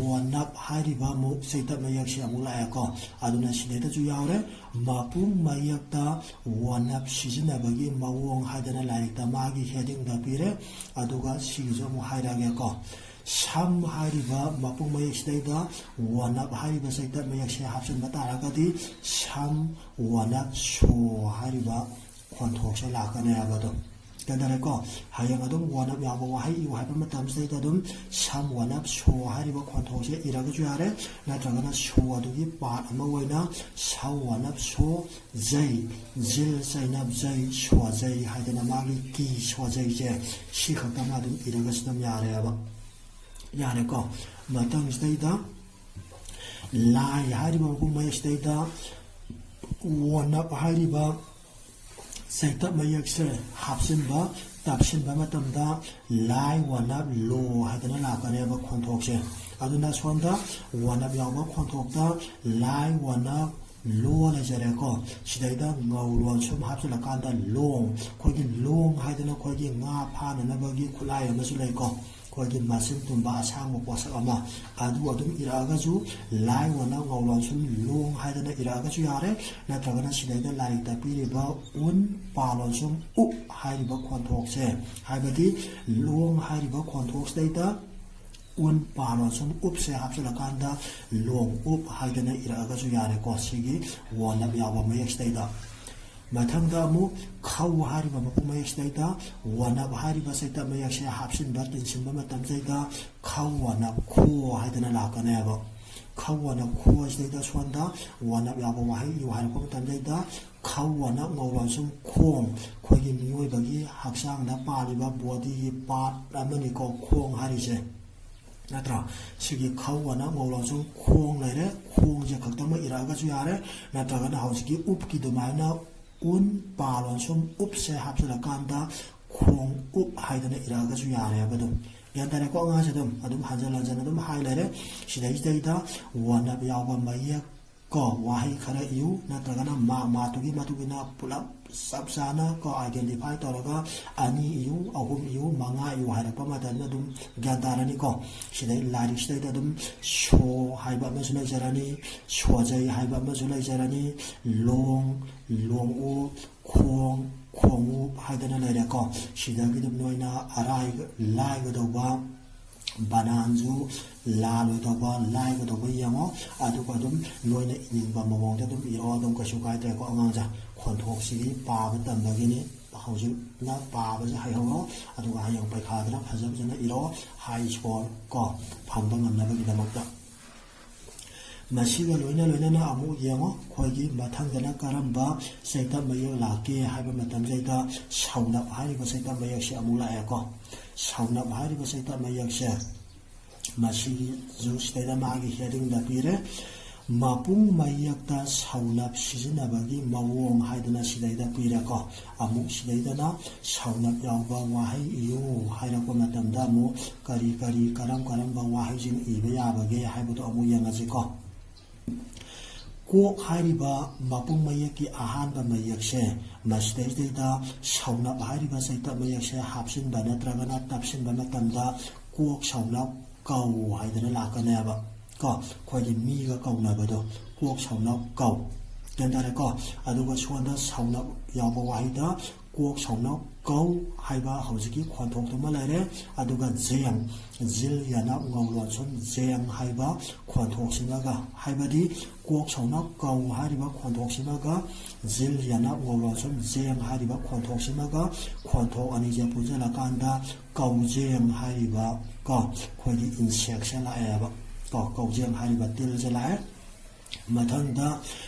ꯋꯥꯅꯞ ꯍꯥꯏꯔꯤꯕ ꯑꯃꯨꯛ ꯆꯩꯇꯞ ꯃꯌꯦꯛꯁꯦ ꯑꯃꯨꯛ ꯂꯥꯛꯑꯦꯀꯣ꯫ ꯑꯗꯨꯅ ꯁꯤꯗꯩꯗꯁꯨ ꯌꯥꯎꯔꯦ꯫ ꯃꯄꯨꯡ ꯃꯌꯦꯛꯇ ꯋꯥꯅꯞ ꯁꯤꯖꯤꯟꯅꯕꯒꯤ ꯃꯑꯣꯡ ꯍꯥꯏꯗꯅ ꯂꯥꯏꯔꯤꯛꯇ ꯃꯥꯒꯤ ꯍꯦꯗꯤꯡꯗ ꯄꯤꯔꯦ꯫ ꯑꯗꯨꯒ ꯁꯤꯒꯤꯁꯨ ꯑꯃꯨꯛ ꯍꯥꯏꯔꯛꯑꯒꯦꯀꯣ꯫ ꯁꯝ ꯍꯥꯏꯔꯤꯕ ꯃꯄꯨꯡ ꯃꯌꯦꯛꯁꯤꯗꯩꯗ ꯋꯥꯅꯞ ꯍꯥꯏꯔꯤꯕ ꯆꯩꯇꯞ ꯃꯌꯦꯛꯁꯦ ꯍꯥꯞꯆꯤꯟꯕ ꯇꯥꯔꯒꯗꯤ ꯁꯝ ꯋꯥꯅꯞ ꯁꯣ ꯍꯥꯏꯔꯤꯕ ꯈꯣꯟꯊꯣꯛꯁꯦ ꯂꯥꯛꯀꯅꯤ ꯍꯥꯏꯕꯗꯣ꯫ ꯒ꯭ꯌꯥꯟ ꯇꯥꯔꯦꯀꯣ? ꯍꯌꯦꯡ ꯑꯗꯨꯝ ꯋꯥꯅꯞ ꯌꯥꯎꯕ ꯋꯥꯍꯩ ꯏꯌꯨ ꯍꯥꯏꯕ ꯃꯇꯝꯁꯤꯗꯩꯗ ꯑꯗꯨꯝ ꯁꯝ ꯋꯥꯅꯞ ꯁꯣ ꯍꯥꯏꯔꯤꯕ ꯈꯣꯟꯊꯣꯛꯁꯦ ꯏꯔꯒꯁꯨ ꯌꯥꯔꯦ, ꯅꯠꯇ꯭ꯔꯒꯅ ꯁꯣ ꯑꯗꯨꯒꯤ ꯄꯥꯔꯠ ꯑꯃ ꯑꯣꯏꯅ ꯁꯝ ꯋꯥꯅꯞ ꯁꯣ ꯖꯩ, ꯖꯤꯜ ꯆꯩꯅꯞ ꯖꯩ, ꯁꯣꯖꯩ ꯍꯥꯏꯗꯅ ꯃꯥꯒꯤ ꯀꯤ ꯁꯣꯖꯩꯁꯦ ꯁꯤ ꯈꯛꯇꯃꯛ ꯑꯗꯨꯝ ꯏꯔꯒꯁꯨ ꯑꯗꯨꯝ ꯌꯥꯔꯦꯕ꯫ ꯌꯥꯔꯦꯀꯣ? ꯃꯊꯪꯁꯤꯗꯩꯗ ꯂꯥꯏ ꯍꯥꯏꯔꯤꯕ ꯃꯄꯨꯝ ꯃꯌꯦꯛꯁꯤꯗꯩꯗ ꯋꯣꯅꯞ ꯍꯥꯏꯔꯤꯕ ꯆꯩꯇꯞ ꯃꯌꯦꯛꯁꯦ ꯍꯥꯞꯆꯤꯟꯕ, ꯇꯞꯁꯤꯟꯕ ꯃꯇꯝꯗ ꯂꯥꯏ ꯋꯣꯅꯞ ꯂꯣ ꯍꯥꯏꯗꯅ ꯂꯥꯛꯀꯅꯦꯕ ꯈꯣꯟꯊꯣꯛꯁꯦ꯫ ꯑꯗꯨꯅ ꯁꯣꯝꯗ ꯋꯣꯅꯞ ꯌꯥꯎꯕ ꯈꯣꯟꯊꯣꯛꯇ ꯂꯥꯏ ꯋꯣꯅꯞ ꯂꯣ ꯂꯩꯖꯔꯦꯀꯣ꯫ ꯁꯤꯗꯩꯗ ꯉꯧ ꯂꯣꯟꯁꯨꯝ ꯍꯥꯞꯆꯤꯜꯂꯀꯥꯟꯗ ꯂꯣꯡ, ꯑꯩꯈꯣꯏꯒꯤ ꯂꯣꯡ ꯍꯥꯏꯗꯅ ꯑꯩꯈꯣꯏꯒꯤ ꯉꯥ ꯐꯥꯅꯅꯕꯒꯤ ꯈꯨꯠꯂꯥꯏ ꯑꯃꯁꯨ ꯂꯩꯀꯣ꯫ ꯑꯩꯈꯣꯏꯒꯤ ꯃꯆꯤꯟ ꯇꯨꯝꯕ ꯑꯁꯥꯡꯕ ꯄꯣꯠꯁꯛ ꯑꯃ, ꯑꯗꯨ ꯑꯗꯨꯝ ꯏꯔꯛꯑꯒꯁꯨ ꯂꯥꯏ ꯋꯣꯅꯞ ꯉꯧ ꯂꯣꯟꯁꯨꯝ ꯂꯣꯡ ꯍꯥꯏꯗꯅ ꯏꯔꯛꯑꯒꯁꯨ ꯌꯥꯔꯦ꯫ ꯅꯠꯇ꯭ꯔꯒꯅ ꯁꯤꯗꯩꯗ ꯂꯥꯏꯔꯤꯛꯇ ꯄꯤꯔꯤꯕ ꯎꯟ ꯄꯥ ꯂꯣꯟꯁꯨꯝ ꯎꯞ ꯍꯥꯏꯔꯤꯕ ꯈꯣꯟꯊꯣꯛꯁꯦ, ꯍꯥꯏꯕꯗꯤ ꯂꯣꯡ ꯍꯥꯏꯔꯤꯕ ꯈꯣꯟꯊꯣꯛꯁꯤꯗꯩꯗ ꯎꯟ ꯄꯥ ꯂꯣꯟꯁꯨꯝ ꯎꯞꯁꯦ ꯍꯥꯞꯆꯤꯜꯂꯀꯥꯟꯗ ꯂꯣꯡ ꯎꯞ ꯍꯥꯏꯗꯅ ꯏꯔꯛꯑꯒꯁꯨ ꯌꯥꯔꯦꯀꯣ, ꯁꯤꯒꯤ ꯋꯣꯅꯞ ꯌꯥꯎꯕ ꯃꯌꯦꯛꯁꯤꯗꯩꯗ꯫ ꯃꯊꯪꯗ ꯑꯃꯨꯛ ꯈꯧ ꯍꯥꯏꯔꯤꯕ ꯃꯄꯨꯝ ꯃꯌꯦꯛꯁꯤꯗꯩꯗ ꯋꯣꯅꯞ ꯍꯥꯏꯔꯤꯕ ꯆꯩꯇꯞ ꯃꯌꯦꯛꯁꯦ ꯍꯥꯞꯆꯤꯟꯕ, ꯇꯤꯟꯁꯤꯟꯕ ꯃꯇꯝꯁꯤꯗꯩꯗ ꯈꯧ ꯋꯣꯅꯞ ꯈꯣ ꯍꯥꯏꯗꯅ ꯂꯥꯛꯀꯅꯦꯕ꯫ ꯈꯧ ꯋꯣꯅꯞ ꯈꯣ ꯁꯤꯗꯩꯗ ꯁꯣꯝꯗ ꯋꯣꯅꯞ ꯌꯥꯎꯕ ꯋꯥꯍꯩ ꯏꯌꯨ ꯍꯥꯏꯔꯛꯄ ꯃꯇꯝꯗꯩꯗ ꯈꯧ ꯋꯣꯅꯞ ꯉꯧ ꯂꯣꯟꯁꯨꯝ ꯈꯣꯡ, ꯑꯩꯈꯣꯏꯒꯤ ꯃꯤꯑꯣꯏꯕꯒꯤ ꯍꯛꯆꯥꯡꯗ ꯄꯥꯜꯂꯤꯕ ꯕꯣꯗꯤꯒꯤ ꯄꯥꯔꯠ ꯑꯃꯅꯤꯀꯣ ꯈꯣꯡ ꯍꯥꯏꯔꯤꯁꯦ, ꯅꯠꯇ꯭ꯔꯥ? ꯁꯤꯒꯤ ꯈꯧ ꯋꯣꯅꯞ ꯉꯧ ꯂꯣꯟꯁꯨꯝ ꯈꯣꯡ ꯂꯩꯔꯦ, ꯈꯣꯡꯁꯦ ꯈꯛꯇꯃꯛ ꯏꯔꯛꯑꯒꯁꯨ ꯌꯥꯔꯦ, ꯅꯠꯇ꯭ꯔꯒꯅ ꯍꯧꯖꯤꯛꯀꯤ ꯎꯞꯀꯤ ꯑꯗꯨꯃꯥꯏꯅ ꯎꯟ ꯄꯥ ꯂꯣꯟꯁꯨꯝ ꯎꯞꯁꯦ ꯍꯥꯞꯆꯤꯜꯂꯀꯥꯟꯗ ꯈꯣꯡ ꯎꯞ ꯍꯥꯏꯗꯅ ꯏꯔꯛꯑꯒꯁꯨ ꯌꯥꯔꯦꯕ꯫ ꯑꯗꯨꯝ ꯒ꯭ꯌꯥꯟ ꯇꯥꯔꯦꯀꯣ ꯑꯉꯥꯡꯁꯦ? ꯑꯗꯨꯝ ꯑꯗꯨꯝ ꯍꯟꯖꯟ ꯍꯟꯖꯟ ꯑꯗꯨꯝ ꯍꯥꯏ ꯂꯩꯔꯦ꯫ ꯁꯤꯗꯩꯁꯤꯗꯩꯗ ꯋꯣꯅꯞ ꯌꯥꯎꯕ ꯃꯌꯦꯛ ꯀꯣ ꯋꯥꯍꯩ ꯈꯔ ꯏꯌꯨ, ꯅꯠꯇ꯭ꯔꯒꯅ ꯃꯥ ꯃꯥꯇꯨꯒꯤ ꯃꯇꯨꯡ ꯏꯟꯅ ꯄꯨꯂꯞ ꯆꯞ ꯆꯥꯅ ꯀꯣ ꯑꯥꯏꯗꯦꯟꯇꯤꯐꯥꯏ ꯇꯧꯔꯒ ꯑꯅꯤ ꯏꯌꯨ, ꯑꯍꯨꯝ ꯏꯌꯨ, ꯃꯉꯥ ꯏꯌꯨ ꯍꯥꯏꯔꯛꯄ ꯃꯇꯝꯗ ꯑꯗꯨꯝ ꯒ꯭ꯌꯥꯟ ꯇꯥꯔꯅꯤꯀꯣ꯫ ꯁꯤꯗꯩ ꯂꯥꯏꯔꯤꯛꯁꯤꯗꯩꯗ ꯑꯗꯨꯝ ꯁꯣ ꯍꯥꯏꯕ ꯑꯃꯁꯨ ꯂꯩꯖꯔꯅꯤ, ꯁꯣꯖꯩ ꯍꯥꯏꯕ ꯑꯃꯁꯨ ꯂꯩꯖꯔꯅꯤ, ꯂꯣꯡ, ꯂꯣꯡꯎ, ꯈꯣꯡ, ꯈꯣꯡꯎꯞ ꯍꯥꯏꯗꯅ ꯂꯩꯔꯦꯀꯣ꯫ ꯁꯤꯗꯒꯤ ꯑꯗꯨꯝ ꯅꯣꯏꯅ ꯑꯔꯥꯏ-, ꯂꯥꯏꯒꯗꯧꯕ ꯕꯅꯥꯟꯁꯨ ꯂꯥꯜꯂꯣꯏꯗꯧꯕ, ꯂꯥꯏꯒꯗꯧꯕ ꯌꯦꯡꯉꯣ꯫ ꯑꯗꯨꯒ ꯑꯗꯨꯝ ꯅꯣꯏꯅ ꯏꯅꯤꯡꯕ ꯃꯑꯣꯡꯗ ꯑꯗꯨꯝ ꯏꯔꯣ, ꯑꯗꯨꯝ ꯀꯩꯁꯨ ꯀꯥꯏꯗ꯭ꯔꯦꯀꯣ ꯑꯉꯥꯡꯁꯦ꯫ ꯈꯣꯟꯊꯣꯛꯁꯤꯗꯤ ꯄꯥꯕ ꯇꯝꯕꯒꯤꯅꯤ, ꯍꯧꯖꯤꯛꯅ ꯄꯥꯕꯁꯦ ꯍꯩꯍꯧꯔꯣ, ꯑꯗꯨꯒ ꯍꯌꯦꯡ ꯄꯩꯈꯥꯗꯅ ꯐꯖ ꯐꯖꯅ ꯏꯔꯣ, ꯍꯥꯏ ꯁ꯭ꯀꯣꯔ ꯀꯣ ꯐꯪꯕ ꯉꯝꯅꯕꯒꯤꯗꯃꯛꯇ꯫ ꯃꯁꯤꯒ ꯂꯣꯏꯅ ꯂꯣꯏꯅꯅ ꯑꯃꯨꯛ ꯌꯦꯡꯉꯣ, ꯑꯩꯈꯣꯏꯒꯤ ꯃꯊꯪꯗꯅ ꯀꯔꯝꯕ ꯆꯩꯇꯞ ꯃꯌꯦꯛ ꯂꯥꯛꯀꯦ ꯍꯥꯏꯕ ꯃꯇꯝꯁꯤꯗ ꯁꯧꯅꯞ ꯍꯥꯏꯔꯤꯕ ꯆꯩꯇꯞ ꯃꯌꯦꯛꯁꯦ ꯑꯃꯨꯛ ꯂꯥꯛꯑꯦꯀꯣ꯫ ꯁꯧꯅꯞ ꯍꯥꯏꯔꯤꯕ ꯆꯩꯇꯞ ꯃꯌꯦꯛꯁꯦ ꯃꯁꯤꯒꯤꯁꯨ ꯁꯤꯗꯩꯗ ꯃꯥꯒꯤ headingꯗ ꯄꯤꯔꯦ꯫ ꯃꯄꯨꯡ ꯃꯌꯦꯛꯇ ꯁꯧꯅꯞ ꯁꯤꯖꯤꯟꯅꯕꯒꯤ ꯃꯑꯣꯡ ꯍꯥꯏꯗꯅ ꯁꯤꯗꯩꯗ ꯄꯤꯔꯦꯀꯣ꯫ ꯑꯃꯨꯛ ꯁꯤꯗꯩꯗꯅ ꯁꯧꯅꯞ ꯌꯥꯎꯕ ꯋꯥꯍꯩ ꯏꯌꯨ ꯍꯥꯏꯔꯛꯄ ꯃꯇꯝꯗ ꯑꯃꯨꯛ ꯀꯔꯤ ꯀꯔꯤ, ꯀꯔꯝ ꯀꯔꯝꯕ ꯋꯥꯍꯩꯁꯤꯡ ꯏꯕ ꯌꯥꯕꯒꯦ ꯍꯥꯏꯕꯗꯣ ꯑꯃꯨꯛ ꯌꯦꯡꯉꯁꯤꯀꯣ꯫ ꯀꯣꯛ ꯍꯥꯏꯔꯤꯕ ꯃꯄꯨꯡ ꯃꯌꯦꯛꯀꯤ ꯑꯍꯥꯟꯕ ꯃꯌꯦꯛꯁꯦ, ꯃꯁꯤꯗꯩꯁꯤꯗꯩꯗ ꯁꯧꯅꯞ ꯍꯥꯏꯔꯤꯕ ꯆꯩꯇꯞ ꯃꯌꯦꯛꯁꯦ ꯍꯥꯞꯆꯤꯟꯕ ꯅꯠꯇ꯭ꯔꯒꯅ ꯇꯞꯁꯤꯟꯕ ꯃꯇꯝꯗ ꯀꯣꯛ ꯁꯧꯅꯞ ꯀꯧ ꯍꯥꯏꯗꯅ ꯂꯥꯛꯀꯅꯦꯕ꯫ ꯀꯣ, ꯑꯩꯈꯣꯏꯒꯤ ꯃꯤꯒ ꯀꯧꯅꯕꯗꯣ, ꯀꯣꯛ ꯁꯧꯅꯞ ꯀꯧ꯫ ꯒ꯭ꯌꯥꯟ ꯇꯥꯔꯦꯀꯣ? ꯑꯗꯨꯒ ꯁꯣꯝꯗ ꯁꯧꯅꯞ ꯌꯥꯎꯕ ꯋꯥꯍꯩꯗ ꯀꯣꯛ ꯁꯧꯅꯞ ꯀꯧ ꯍꯥꯏꯕ ꯍꯧꯖꯤꯛꯀꯤ ꯈꯣꯟꯊꯣꯛꯇꯨꯃ ꯂꯩꯔꯦ꯫ ꯑꯗꯨꯒ ꯖꯦꯡ, ꯖꯤꯜ ꯌꯥꯅꯞ ꯉꯧ ꯂꯣꯟꯁꯨꯝ ꯖꯦꯡ ꯍꯥꯏꯕ ꯈꯣꯟꯊꯣꯛꯁꯤꯃꯒ, ꯍꯥꯏꯕꯗꯤ ꯀꯣꯛ ꯁꯧꯅꯞ ꯀꯧ ꯍꯥꯏꯔꯤꯕ ꯈꯣꯟꯊꯣꯛꯁꯤꯃꯒ, ꯖꯤꯜ ꯌꯥꯅꯞ ꯉꯧ ꯂꯣꯟꯁꯨꯝ ꯖꯦꯡ ꯍꯥꯏꯔꯤꯕ ꯈꯣꯟꯊꯣꯛꯁꯤꯃꯒ, ꯈꯣꯟꯊꯣꯛ ꯑꯅꯤꯁꯦ ꯄꯨꯟꯁꯤꯜꯂꯀꯥꯟꯗ ꯀꯧꯖꯦꯡ ꯍꯥꯏꯔꯤꯕ ꯀꯣ, ꯑꯩꯈꯣꯏꯒꯤ insectꯁꯦ ꯂꯥꯛꯑꯦꯕ꯫ ꯀꯣ, ꯀꯧꯖꯦꯡ ꯍꯥꯏꯔꯤꯕ ꯇꯤꯜꯁꯦ ꯂꯥꯛꯑꯦ꯫ ꯃꯊꯪꯗ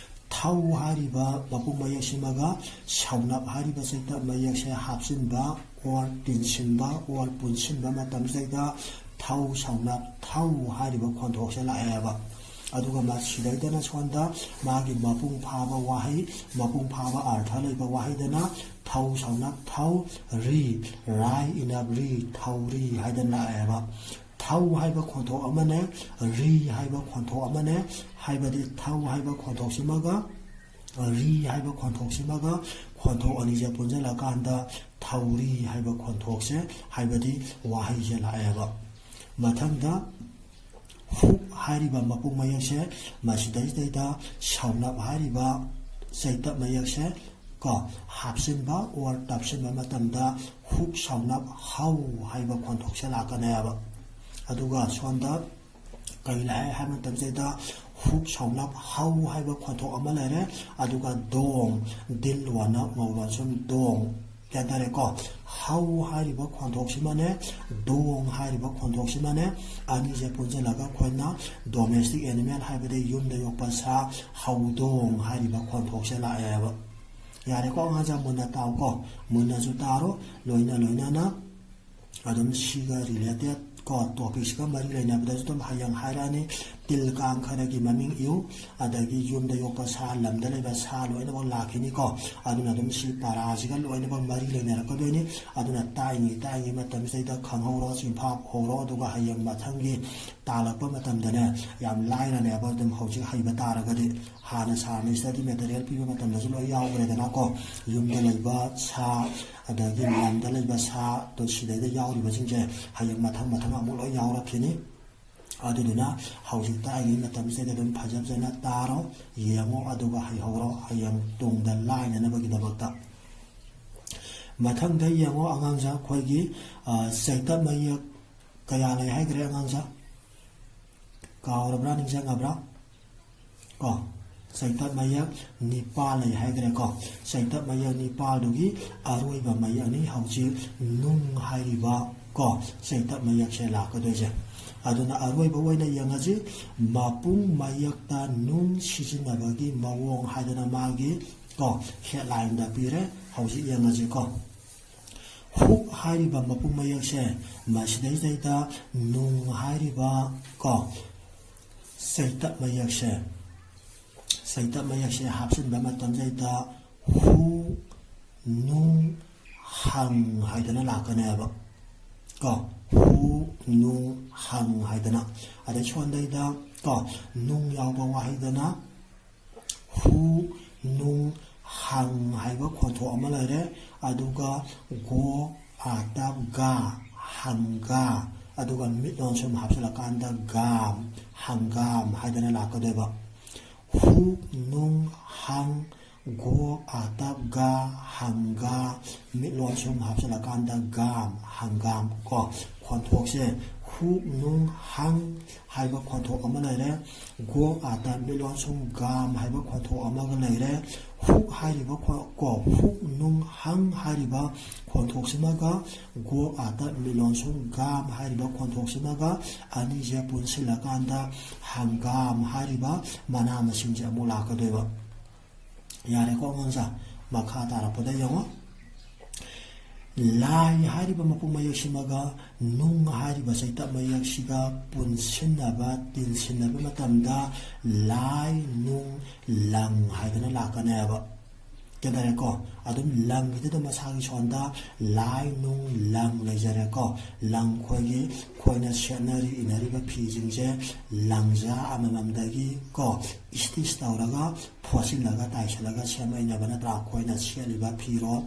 ꯊꯧ ꯍꯥꯏꯔꯤꯕ ꯃꯄꯨꯡ ꯃꯌꯦꯛꯁꯤꯃꯒ ꯁꯧꯅꯞ ꯍꯥꯏꯔꯤꯕ ꯆꯩꯇꯞ ꯃꯌꯦꯛꯁꯦ ꯍꯥꯞꯆꯤꯟꯕ or ꯇꯤꯟꯁꯤꯟꯕ or ꯄꯨꯟꯁꯤꯟꯕ ꯃꯇꯝꯁꯤꯗꯩꯗ ꯊꯧ ꯁꯧꯅꯞ ꯊꯧ ꯍꯥꯏꯔꯤꯕ ꯈꯣꯟꯊꯣꯛꯁꯦ ꯂꯥꯛꯑꯦꯕ꯫ ꯑꯗꯨꯒ ꯃꯁꯤꯗꯩꯗꯅ ꯁꯣꯝꯗ ꯃꯥꯒꯤ ꯃꯄꯨꯡ ꯐꯥꯕ ꯋꯥꯍꯩ, ꯃꯄꯨꯡ ꯐꯥꯕ ꯑꯔꯊ ꯂꯩꯕ ꯋꯥꯍꯩꯗꯅ ꯊꯧ ꯁꯧꯅꯞ ꯊꯧ ꯔꯤ, ꯔꯥꯏ ꯏꯅꯞ ꯔꯤ, ꯊꯧꯔꯤ ꯍꯥꯏꯗꯅ ꯂꯥꯛꯑꯦꯕ꯫ ꯊꯧ ꯍꯥꯏꯕ ꯈꯣꯟꯊꯣꯛ ꯑꯃꯅꯦ, ꯔꯤ ꯍꯥꯏꯕ ꯈꯣꯟꯊꯣꯛ ꯑꯃꯅꯦ, ꯍꯥꯏꯕꯗꯤ ꯊꯧ ꯍꯥꯏꯕ ꯈꯣꯟꯊꯣꯛꯁꯤꯃꯒ ꯔꯤ ꯍꯥꯏꯕ ꯈꯣꯟꯊꯣꯛꯁꯤꯃꯒ ꯈꯣꯟꯊꯣꯛ ꯑꯅꯤꯁꯦ ꯄꯨꯟꯁꯤꯜꯂꯀꯥꯟꯗ ꯊꯧꯔꯤ ꯍꯥꯏꯕ ꯈꯣꯟꯊꯣꯛꯁꯦ, ꯍꯥꯏꯕꯗꯤ ꯋꯥꯍꯩꯁꯦ ꯂꯥꯛꯑꯦꯕ꯫ ꯃꯊꯪꯗ ꯍꯨꯛ ꯍꯥꯏꯔꯤꯕ ꯃꯄꯨꯡ ꯃꯌꯦꯛꯁꯦ, ꯃꯁꯤꯗꯩꯁꯤꯗꯩꯗ ꯁꯧꯅꯞ ꯍꯥꯏꯔꯤꯕ ꯆꯩꯇꯞ ꯃꯌꯦꯛꯁꯦ ꯀꯣ, ꯍꯥꯞꯆꯤꯟꯕ or ꯇꯞꯁꯤꯟꯕ ꯃꯇꯝꯗ ꯍꯨꯛ ꯁꯧꯅꯞ ꯍꯧ ꯍꯥꯏꯕ ꯈꯣꯟꯊꯣꯛꯁꯦ ꯂꯥꯛꯀꯅꯦꯕ꯫ ꯑꯗꯨꯒ ꯁꯣꯝꯗ ꯀꯔꯤ ꯂꯥꯛꯑꯦ ꯍꯥꯏꯕ ꯃꯇꯝꯁꯤꯗ ꯍꯨꯛ ꯁꯧꯅꯞ ꯍꯧ ꯍꯥꯏꯕ ꯈꯣꯟꯊꯣꯛ ꯑꯃ ꯂꯩꯔꯦ꯫ ꯑꯗꯨꯒ ꯗꯣꯡ, ꯗꯤꯜ ꯋꯥꯅꯞ ꯉꯧ ꯂꯣꯟꯁꯨꯝ ꯗꯣꯡ꯫ ꯒ꯭ꯌꯥꯟ ꯇꯥꯔꯦꯀꯣ? ꯍꯧ ꯍꯥꯏꯔꯤꯕ ꯈꯣꯟꯊꯣꯛꯁꯤꯃꯅꯦ, ꯗꯣꯡ ꯍꯥꯏꯔꯤꯕ ꯈꯣꯟꯊꯣꯛꯁꯤꯃꯅꯦ, ꯑꯅꯤꯁꯦ ꯄꯨꯟꯁꯤꯜꯂꯒ ꯑꯩꯈꯣꯏꯅ domestic animal ꯍꯥꯏꯕꯗꯤ ꯌꯨꯝꯗ ꯌꯣꯛꯄ ꯁꯥ ꯍꯧꯗꯣꯡ ꯍꯥꯏꯔꯤꯕ ꯈꯣꯟꯊꯣꯛꯁꯦ ꯂꯥꯛꯑꯦꯕ꯫ ꯌꯥꯔꯦꯀꯣ ꯑꯉꯥꯡꯁꯥ, ꯃꯨꯟꯅ ꯇꯥꯎꯀꯣ, ꯃꯨꯟꯅꯁꯨ ꯇꯥꯔꯣ, ꯂꯣꯏꯅ ꯂꯣꯏꯅꯅ ꯑꯗꯨꯝ ꯁꯤꯒ related ꯀꯣ, ꯇꯣꯄꯤꯛꯁꯤꯒ ꯃꯔꯤ ꯂꯩꯅꯕꯗꯁꯨ ꯑꯗꯨꯝ ꯍꯌꯦꯡ ꯍꯥꯏꯔꯛꯑꯅꯤ꯫ ꯇꯤꯜ ꯀꯥꯡ ꯈꯔꯒꯤ ꯃꯃꯤꯡ ꯏꯌꯨ, ꯑꯗꯒꯤ ꯌꯨꯝꯗ ꯌꯣꯛꯄ ꯁꯥ, ꯂꯝꯗ ꯂꯩꯕ ꯁꯥ ꯂꯣꯏꯅꯃꯛ ꯂꯥꯛꯈꯤꯅꯤꯀꯣ꯫ ꯑꯗꯨꯅ ꯑꯗꯨꯝ ꯁꯤ ꯄꯥꯔꯥꯁꯤꯒ ꯂꯣꯏꯅꯃꯛ ꯃꯔꯤ ꯂꯩꯅꯔꯛꯀꯗꯣꯏꯅꯤ꯫ ꯑꯗꯨꯅ ꯇꯥꯛꯏꯉꯩ ꯇꯥꯛꯏꯉꯩ ꯃꯇꯝꯁꯤꯗꯩꯗ ꯈꯪꯍꯧꯔꯣ, ꯆꯤꯟꯐꯥ ꯍꯧꯔꯣ, ꯑꯗꯨꯒ ꯍꯌꯦꯡ ꯃꯊꯪꯒꯤ ꯇꯥꯜꯂꯛꯄ ꯃꯇꯝꯗꯅꯦ ꯌꯥꯝ ꯂꯥꯏꯔꯅꯦꯕ ꯑꯗꯨꯝ ꯍꯧꯖꯤꯛ ꯍꯩꯕ ꯇꯥꯔꯒꯗꯤ꯫ ꯍꯥꯟꯅ ꯁꯥꯔꯅ ꯁ꯭ꯇꯗꯤ ꯃꯦꯇꯔꯤꯌꯦꯜ ꯄꯤꯕ ꯃꯇꯝꯗꯁꯨ ꯂꯣꯏ ꯌꯥꯎꯈ꯭ꯔꯦꯗꯅꯀꯣ꯫ ꯌꯨꯝꯗ ꯂꯩꯕ ꯁꯥ, ꯑꯗꯒꯤ ꯂꯝꯗ ꯂꯩꯕ ꯁꯥ, ꯑꯗꯣ ꯁꯤꯗꯩꯗ ꯌꯥꯎꯔꯤꯕꯁꯤꯡꯁꯦ ꯍꯌꯦꯡ ꯃꯊꯪ ꯃꯊꯪ ꯑꯃꯨꯛ ꯂꯣꯏ ꯌꯥꯎꯔꯛꯈꯤꯅꯤ꯫ ꯑꯗꯨꯗꯨꯅ ꯍꯧꯖꯤꯛ ꯇꯥꯛꯏꯉꯩ ꯃꯇꯝꯁꯤꯗꯩꯗ ꯑꯗꯨꯝ ꯐꯖ ꯐꯖꯅ ꯇꯥꯔꯣ, ꯌꯦꯡꯉꯣ, ꯑꯗꯨꯒ ꯍꯩꯍꯧꯔꯣ, ꯍꯌꯦꯡ ꯇꯨꯡꯗ ꯂꯥꯏꯅꯅꯕꯒꯤꯗꯃꯛꯇ꯫ ꯃꯊꯪꯗ ꯌꯦꯡꯉꯣ ꯑꯉꯥꯡꯁꯦ, ꯑꯩꯈꯣꯏꯒꯤ, ꯑ, ꯆꯩꯇꯞ ꯃꯌꯦꯛ ꯀꯌꯥ ꯂꯩ ꯍꯥꯏꯈ꯭ꯔꯦ ꯑꯉꯥꯡꯁꯦ? ꯀꯥꯎꯔꯕ꯭ꯔꯥ, ꯅꯤꯡꯁꯤꯡꯉꯕ꯭ꯔꯥ? ꯀꯣ, ꯆꯩꯇꯞ ꯃꯌꯦꯛ ꯅꯤꯄꯥꯜ ꯂꯩ ꯍꯥꯏꯈ꯭ꯔꯦꯀꯣ꯫ ꯆꯩꯇꯞ ꯃꯌꯦꯛ ꯅꯤꯄꯥꯜꯗꯨꯒꯤ ꯑꯔꯣꯏꯕ ꯃꯌꯦꯛꯅꯤ ꯍꯧꯖꯤꯛ ꯅꯨꯡ ꯍꯥꯏꯔꯤꯕ ꯀꯣ ꯆꯩꯇꯞ ꯃꯌꯦꯛꯁꯦ ꯂꯥꯛꯀꯗꯣꯏꯁꯦ꯫ ꯑꯗꯨꯅ ꯑꯔꯣꯏꯕ ꯑꯣꯏꯅ ꯌꯦꯡꯉꯁꯤ, ꯃꯄꯨꯡ ꯃꯌꯦꯛꯇ ꯅꯨꯡ ꯁꯤꯖꯤꯟꯅꯕꯒꯤ ꯃꯑꯣꯡ ꯍꯥꯏꯗꯅ ꯃꯥꯒꯤ ꯀꯣ ꯍꯦꯗꯂꯥꯏꯟꯗ ꯄꯤꯔꯦ꯫ ꯍꯧꯖꯤꯛ ꯌꯦꯡꯉꯁꯤꯀꯣ꯫ ꯍꯨꯛ ꯍꯥꯏꯔꯤꯕ ꯃꯄꯨꯡ ꯃꯌꯦꯛꯁꯦ, ꯃꯁꯤꯗꯩꯁꯤꯗꯩꯗ ꯅꯨꯡ ꯍꯥꯏꯔꯤꯕ ꯀꯣ ꯆꯩꯇꯞ ꯃꯌꯦꯛꯁꯦ, ꯆꯩꯇꯞ ꯃꯌꯦꯛꯁꯦ ꯍꯥꯞꯆꯤꯟꯕ ꯃꯇꯝꯁꯤꯗꯩꯗ ꯍꯨ, ꯅꯨꯡ, ꯍꯪ ꯍꯥꯏꯗꯅ ꯂꯥꯛꯀꯅꯦꯕ ꯀꯣ꯫ ꯍꯨ, ꯅꯨꯡ, ꯍꯪ ꯍꯥꯏꯗꯅ꯫ ꯑꯗꯩ ꯁꯣꯟꯗꯩꯗ ꯀꯣ ꯅꯨꯡ ꯌꯥꯎꯕ ꯋꯥꯍꯩꯗꯅ ꯍꯨ, ꯅꯨꯡ, ꯍꯪ ꯍꯥꯏꯕ ꯈꯣꯟꯊꯣꯛ ꯑꯃ ꯂꯩꯔꯦ꯫ ꯑꯗꯨꯒ ꯒꯣ, ꯑꯥꯇꯞ, ꯒꯥ, ꯍꯪꯒꯥ, ꯑꯗꯨꯒ ꯃꯤꯠꯂꯣꯟ ꯁꯨꯝ ꯍꯥꯞꯆꯤꯜꯂꯀꯥꯟꯗ ꯒꯥꯝ, ꯍꯪꯒꯥꯝ ꯍꯥꯏꯗꯅ ꯂꯥꯛꯀꯗꯣꯏꯕ꯫ ꯍꯨ, ꯅꯨꯡ, ꯍꯪ, ꯒꯣ, ꯑꯥꯇꯞ, ꯒꯥ, ꯍꯪꯒꯥ, ꯃꯤꯠꯂꯣꯟ ꯁꯨꯝ ꯍꯥꯞꯆꯤꯜꯂꯀꯥꯟꯗ ꯒꯥꯝ, ꯍꯪꯒꯥꯝ ꯀꯣ꯫ ꯈꯣꯟꯊꯣꯛꯁꯦ ꯍꯨ, ꯅꯨꯡ, ꯍꯪ ꯍꯥꯏꯕ ꯈꯣꯟꯊꯣꯛ ꯑꯃ ꯂꯩꯔꯦ꯫ ꯒꯣ, ꯑꯥꯇꯞ, ꯃꯤꯠꯂꯣꯟ ꯁꯨꯝ ꯒꯥꯝ ꯍꯥꯏꯕ ꯈꯣꯟꯊꯣꯛ ꯑꯃꯒ ꯂꯩꯔꯦ꯫ ꯍꯨꯛ ꯍꯥꯏꯔꯤꯕ ꯈꯣ-, ꯀꯣ, ꯍꯨꯛ, ꯅꯨꯡ, ꯍꯪ ꯍꯥꯏꯔꯤꯕ ꯈꯣꯟꯊꯣꯛꯁꯤꯃꯒ ꯒꯣ, ꯑꯥꯇꯞ, ꯃꯤꯠꯂꯣꯟ ꯁꯨꯝ ꯒꯥꯝ ꯍꯥꯏꯔꯤꯕ ꯈꯣꯟꯊꯣꯛꯁꯤꯃꯒ ꯑꯅꯤꯁꯦ ꯄꯨꯟꯁꯤꯜꯂꯀꯥꯟꯗ ꯍꯪꯒꯥꯝ ꯍꯥꯏꯔꯤꯕ ꯃꯅꯥ ꯃꯁꯤꯡꯁꯦ ꯑꯃꯨꯛ ꯂꯥꯛꯀꯗꯣꯏꯕ꯫ ꯌꯥꯔꯦꯀꯣ ꯑꯉꯥꯡꯁꯥ? ꯃꯈꯥ ꯇꯥꯔꯛꯄꯗ ꯌꯦꯡꯉꯣ꯫ ꯂꯥꯏ ꯍꯥꯏꯔꯤꯕ ꯃꯄꯨꯡ ꯃꯌꯦꯛꯁꯤꯃꯒ ꯅꯨꯡ ꯍꯥꯏꯔꯤꯕ ꯆꯩꯇꯞ ꯃꯌꯦꯛꯁꯤꯒ ꯄꯨꯟꯁꯤꯟꯅꯕ, ꯇꯤꯟꯁꯤꯟꯅꯕ ꯃꯇꯝꯗ ꯂꯥꯏ ꯅꯨꯡ ꯂꯪ ꯍꯥꯏꯗꯅ ꯂꯥꯛꯀꯅꯦꯕ꯫ ꯒ꯭ꯌꯥꯟ ꯇꯥꯔꯦꯀꯣ? ꯑꯗꯨꯝ ꯂꯪꯒꯤꯗꯨꯗ ꯃꯁꯥꯒꯤ ꯁꯣꯟꯗ ꯂꯥꯏ ꯅꯨꯡ ꯂꯪ ꯂꯩꯖꯔꯦꯀꯣ꯫ ꯂꯪ ꯑꯩꯈꯣꯏꯒꯤ, ꯑꯩꯈꯣꯏꯅ ꯁꯦꯠꯅꯔꯤ ꯏꯟꯅꯔꯤꯕ ꯐꯤꯁꯤꯡꯁꯦ ꯂꯪꯖꯥ ꯑꯃꯃꯝꯗꯒꯤ ꯀꯣ, ꯏꯁꯇꯤꯁ ꯇꯧꯔꯒ ꯐꯣꯠꯆꯤꯜꯂꯒ ꯇꯥꯏꯁꯤꯜꯂꯒ ꯁꯦꯝꯃꯛꯏꯅꯦꯕ ꯅꯠꯇ꯭ꯔꯥ? ꯑꯩꯈꯣꯏꯅ ꯁꯦꯠꯂꯤꯕ ꯐꯤꯔꯣꯜ,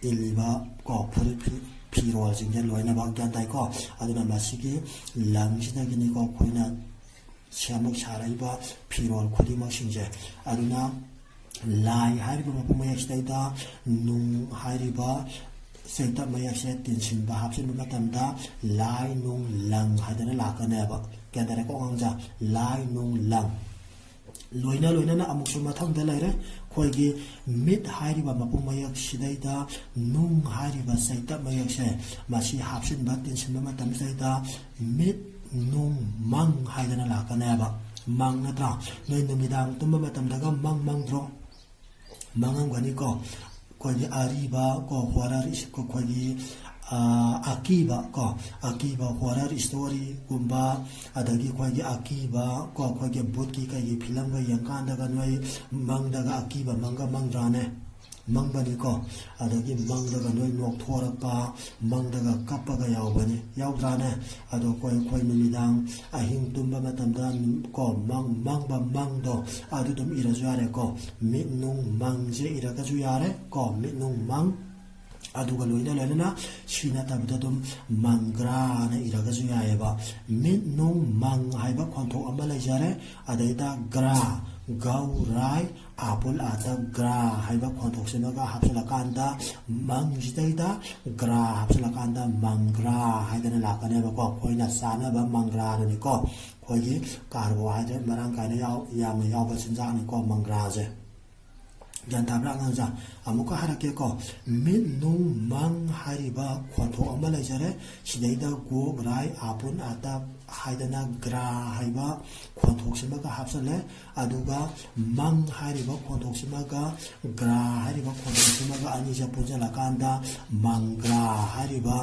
ꯏꯜꯂꯤꯕ ꯀꯣ, ꯐꯨꯔꯤꯠ ꯐꯤ-, ꯐꯤꯔꯣꯜꯁꯤꯡꯁꯦ ꯂꯣꯏꯅꯃꯛ꯫ ꯒ꯭ꯌꯥꯟ ꯇꯥꯏꯀꯣ? ꯑꯗꯨꯅ ꯃꯁꯤꯒꯤ ꯂꯪꯁꯤꯗꯒꯤꯅꯤꯀꯣ ꯑꯩꯈꯣꯏꯅ ꯁꯦꯝꯃꯛ ꯁꯥꯔꯛꯏꯕ ꯐꯤꯔꯣꯜ ꯈꯨꯗꯤꯡꯃꯛꯁꯤꯡꯁꯦ꯫ ꯑꯗꯨꯅ ꯂꯥꯏ ꯍꯥꯏꯔꯤꯕ ꯃꯄꯨꯡ ꯃꯌꯦꯛꯁꯤꯗꯩꯗ ꯅꯨꯡ ꯍꯥꯏꯔꯤꯕ ꯆꯩꯇꯞ ꯃꯌꯦꯛꯁꯦ ꯇꯤꯟꯁꯤꯟꯕ, ꯍꯥꯞꯆꯤꯟꯕ ꯃꯇꯝꯗ ꯂꯥꯏ ꯅꯨꯡ ꯂꯪ ꯍꯥꯏꯗꯅ ꯂꯥꯛꯀꯅꯦꯕ꯫ ꯒ꯭ꯌꯥꯟ ꯇꯥꯔꯦꯀꯣ ꯑꯉꯥꯡꯁꯥ? ꯂꯥꯏ ꯅꯨꯡ ꯂꯪ꯫ ꯂꯣꯏꯅ ꯂꯣꯏꯅꯅ ꯑꯃꯨꯛꯁꯨ ꯃꯊꯪꯗ ꯂꯩꯔꯦ ꯑꯩꯈꯣꯏꯒꯤ ꯃꯤꯠ ꯍꯥꯏꯔꯤꯕ ꯃꯄꯨꯡ ꯃꯌꯦꯛꯁꯤꯗꯩꯗ ꯅꯨꯡ ꯍꯥꯏꯔꯤꯕ ꯆꯩꯇꯞ ꯃꯌꯦꯛꯁꯦ, ꯃꯁꯤ ꯍꯥꯞꯆꯤꯟꯕ, ꯇꯤꯟꯁꯤꯟꯕ ꯃꯇꯝꯁꯤꯗꯩꯗ ꯃꯤꯠ ꯅꯨꯡ ꯃꯪ ꯍꯥꯏꯗꯅ ꯂꯥꯛꯀꯅꯦꯕ꯫ ꯃꯪ ꯅꯠꯇ꯭ꯔꯥ? ꯅꯣꯏ ꯅꯨꯃꯤꯗꯥꯡ ꯇꯨꯝꯕ ꯃꯇꯝꯗꯒ ꯃꯪ ꯃꯪꯗ꯭ꯔꯣ? ꯃꯪꯉꯝꯒꯅꯤꯀꯣ꯫ ꯑꯩꯈꯣꯏꯒꯤ ꯑꯔꯤꯕ ꯀꯣ, ꯍꯣꯔꯔ, ꯑꯩꯈꯣꯏꯒꯤ, ꯑ, ꯑꯀꯤꯕ ꯀꯣ, ꯑꯀꯤꯕ ꯍꯣꯔꯔ ꯏꯁꯇꯣꯔꯤꯒꯨꯝꯕ, ꯑꯗꯒꯤ ꯑꯩꯈꯣꯏꯒꯤ ꯑꯀꯤꯕ ꯀꯣ, ꯑꯩꯈꯣꯏꯒꯤ ꯚꯨꯠꯀꯤ ꯀꯩꯒꯤ ꯐꯤꯂꯝꯒ ꯌꯦꯡꯀꯥꯟꯗꯒ ꯅꯣꯏ ꯃꯪꯗꯒ ꯑꯀꯤꯕ ꯃꯪꯒ ꯃꯪꯗ꯭ꯔꯥꯅꯦ? ꯃꯪꯕꯅꯤꯀꯣ꯫ ꯑꯗꯒꯤ ꯃꯪꯗꯒ ꯅꯣꯏ ꯅꯣꯛꯊꯣꯔꯛꯄ, ꯃꯪꯗꯒ ꯀꯞꯄꯒ ꯌꯥꯎꯕꯅꯤ, ꯌꯥꯎꯗ꯭ꯔꯥꯅꯦ? ꯑꯗꯣ ꯑꯩꯈꯣꯏ, ꯑꯩꯈꯣꯏ ꯅꯨꯃꯤꯗꯥꯡ ꯑꯍꯤꯡ ꯇꯨꯝꯕ ꯃꯇꯝꯗ ꯀꯣ, ꯃꯪ-, ꯃꯪꯕ ꯃꯪꯗꯣ ꯑꯗꯨ ꯑꯗꯨꯝ ꯏꯔꯁꯨ ꯌꯥꯔꯦꯀꯣ꯫ ꯃꯤꯠ ꯅꯨꯡ ꯃꯪꯁꯦ ꯏꯔꯒꯁꯨ ꯌꯥꯔꯦ ꯀꯣ, ꯃꯤꯠ ꯅꯨꯡ ꯃꯪ꯫ ꯑꯗꯨꯒ ꯂꯣꯏꯅ ꯂꯣꯏꯅꯅ ꯁꯤ ꯅꯠꯇꯕꯗ ꯑꯗꯨꯝ ꯃꯪꯒ꯭ꯔꯥꯅ ꯏꯔꯒꯁꯨ ꯌꯥꯏꯑꯕ꯫ ꯃꯤꯠ ꯅꯨꯡ ꯃꯪ ꯍꯥꯏꯕ ꯈꯣꯟꯊꯣꯛ ꯑꯃ ꯂꯩꯖꯔꯦ꯫ ꯑꯗꯩꯗ ꯒ꯭ꯔꯥ, ꯒꯧ ꯔꯥꯏ, ꯑꯥꯄꯨꯜ ꯑꯥꯇ ꯒ꯭ꯔꯥ ꯍꯥꯏꯕ ꯈꯣꯟꯊꯣꯛꯁꯤꯃꯒ ꯍꯥꯞꯆꯤꯜꯂꯀꯥꯟꯗ ꯃꯪꯁꯤꯗꯩꯗ ꯒ꯭ꯔꯥ ꯍꯥꯞꯆꯤꯜꯂꯀꯥꯟꯗ ꯃꯪꯒ꯭ꯔꯥ ꯍꯥꯏꯗꯅ ꯂꯥꯛꯀꯅꯦꯕꯀꯣ꯫ ꯑꯩꯈꯣꯏꯅ ꯆꯥꯅꯕ ꯃꯪꯒ꯭ꯔꯥꯗꯨꯅꯤꯀꯣ꯫ ꯑꯩꯈꯣꯏꯒꯤ ꯀꯥꯔꯕꯣꯍꯥꯏꯗ꯭ꯔꯦꯠ ꯃꯔꯥꯡ ꯀꯥꯏꯅ ꯌꯥꯎ-, ꯌꯥꯝꯅ ꯌꯥꯎꯕ ꯆꯤꯟꯖꯥꯛꯅꯤꯀꯣ ꯃꯪꯒ꯭ꯔꯥꯁꯦ꯫ ꯒ꯭ꯌꯥꯟ ꯇꯥꯕ꯭ꯔꯥ ꯑꯉꯥꯡꯁꯥ? ꯑꯃꯨꯛꯀ ꯍꯥꯏꯔꯛꯀꯦꯀꯣ꯫ ꯃꯤꯠ, ꯅꯨꯡ, ꯃꯪ ꯍꯥꯏꯔꯤꯕ ꯈꯣꯟꯊꯣꯛ ꯑꯃ ꯂꯩꯖꯔꯦ꯫ ꯁꯤꯗꯩꯗ ꯒꯣꯛ, ꯔꯥꯏ, ꯑꯥꯄꯨꯟ, ꯑꯥꯇꯞ ꯍꯥꯏꯗꯅ ꯒ꯭ꯔꯥ ꯍꯥꯏꯕ ꯈꯣꯟꯊꯣꯛꯁꯤꯃꯒ ꯍꯥꯞꯆꯜꯂꯦ꯫ ꯑꯗꯨꯒ ꯃꯪ ꯍꯥꯏꯔꯤꯕ ꯈꯣꯟꯊꯣꯛꯁꯤꯃꯒ ꯒ꯭ꯔꯥ ꯍꯥꯏꯔꯤꯕ ꯈꯣꯟꯊꯣꯛꯁꯤꯃꯒ ꯑꯅꯤꯁꯦ ꯄꯨꯟꯁꯤꯜꯂꯀꯥꯟꯗ ꯃꯪꯒ꯭ꯔꯥ ꯍꯥꯏꯔꯤꯕ